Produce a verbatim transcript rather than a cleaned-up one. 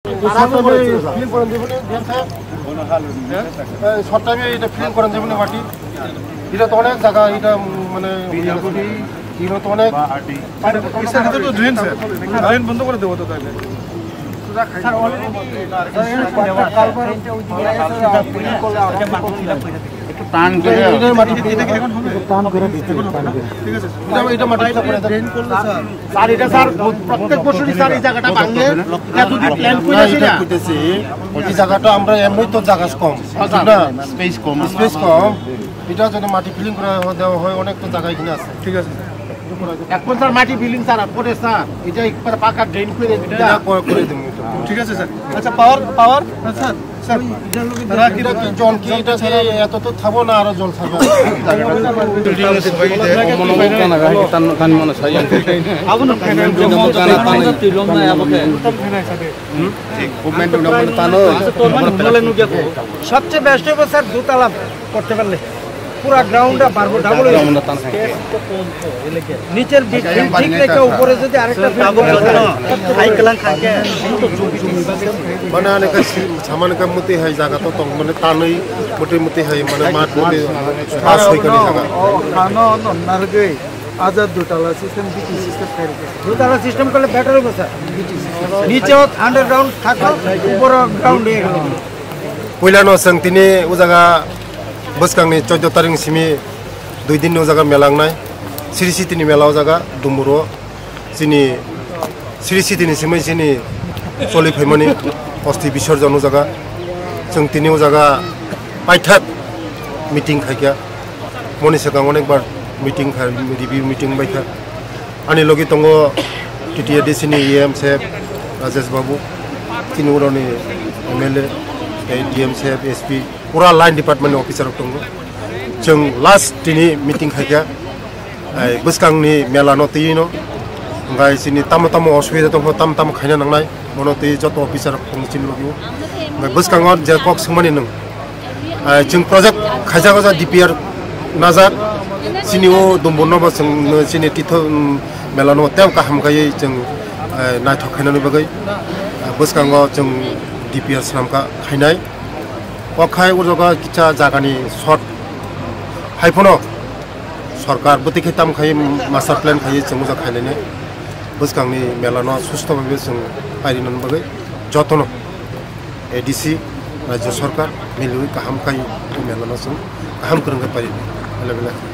এই short time-এ fill করেন দেবো নি, ডিএম সাহেব? এই short time-এ এটা fill করেন দেবো নি মাটি? এটা তো অনেক জায়গা, এটা, উম, মানে, ইয়ে তো অনেক। স্যার, এটা তো ড্রেন, স্যার। ড্রেন বন্ধ করে দেবো তো তাহলে। স্যার, already একটু টান করে। এটা মাটি, এটা কি এখন হবে? টান করে দিতে, টান করে। ঠিক আছে, স্যার। এটা, এটা মাটি fill করে দেন। ড্রেন করলো, স্যার। স্যার, এটা স্যার, প্রত্যেক বছরই স্যার এই জায়গাটা ভাঙে। এটা যদি প্ল্যান করে না, আসে এটা না। করতেছি। এই জায়গাটা আমরা এমনি তো জায়গা কম, আচ্ছা। ঠিক না? স্পেস কম। স্পেস কম। এটা যদি মাটি ফিলিং করে দেওয়া হয়, অনেক তো জায়গা এখানে আছে। ঠিক আছে, স্যার। এখন স্যার মাটি ফিলিং স্যার, পরে স্যার, এটা একবার পাকা ড্রেন করে দিন। এটা করে, করে দিন এটা। ঠিক আছে, স্যার। আচ্ছা, পাওয়ার, পাওয়ার, স্যার। স্যার, তারা কি এটা কি জল কি, এটা কি এত তো থাকবো না, আরো জল থাকবে? সবচেয়ে বেস্ট হবে স্যার দোতলা করতে পারলে পুরা গ্রাউন্ডটা পারবো ডাবল। নিচের বিট ঠিক রেখে উপরে যদি আরেকটা ফিল্ড করে দেয়, হাই ক্লাং থাকে। Mane ani khe si-, samani khe mwtwi hai jaga to tong mane tanwi mwtwi mwtwi hai mane mat mwtwi pas hoi kani jaga. Ano no nargwi aja dutala system, B T system khai rikhe. Dutala system kole better hobo sir. B T system. Niche underground thaklo, upor ground hoye gelo. Puila no chwng tini o jaga bwskang ni chaudo tarik ni simi dui din ni o jaga mela wngnai. Sri Siti ni mela o jaga Dumuro. Chini Sri Siti ni simi chini choli phaimani osti bisorjon o jaga. Chwng tini o jaga paithak meeting khaikha. Moni swkang onekbar meeting khai, review meeting baikha. Ani logi tongo T T A D C ni E M sir Rajesh Babu, chini uroni M L A, tei D M sir, S P, pura line department ni officer rok tongo. Chwng last tini meeting khaikha. Ai, bwskangni mela no twi no. Hwnkhe chini tamo tamo osubida tongkho, tamo tamo khaina nangnai. Mono twi joto officer rok tongo chini logi o. Hwnkhe bwskango je kok swngmani nwng. Ai, chwng project khaijak o D P R najak. Chini o Dumburno bo chwng chini titho, um, mela no tei kaham khaiwi chwng, ai, naithok khainani bagwi. Ai, bwskango chwng D P R swnamkha khainai. O khai o jaga kisa jagani short hai phano. Sorkar bwtwi khe tam khai master plan khai chwng ujak khainani bwskangni mela no susto bhabe chwng pairi nani bagwi jotono A D C, Rajya Sorkar miliwi kaham khai o mela no chwng kaham kwrwng khe pairi nai.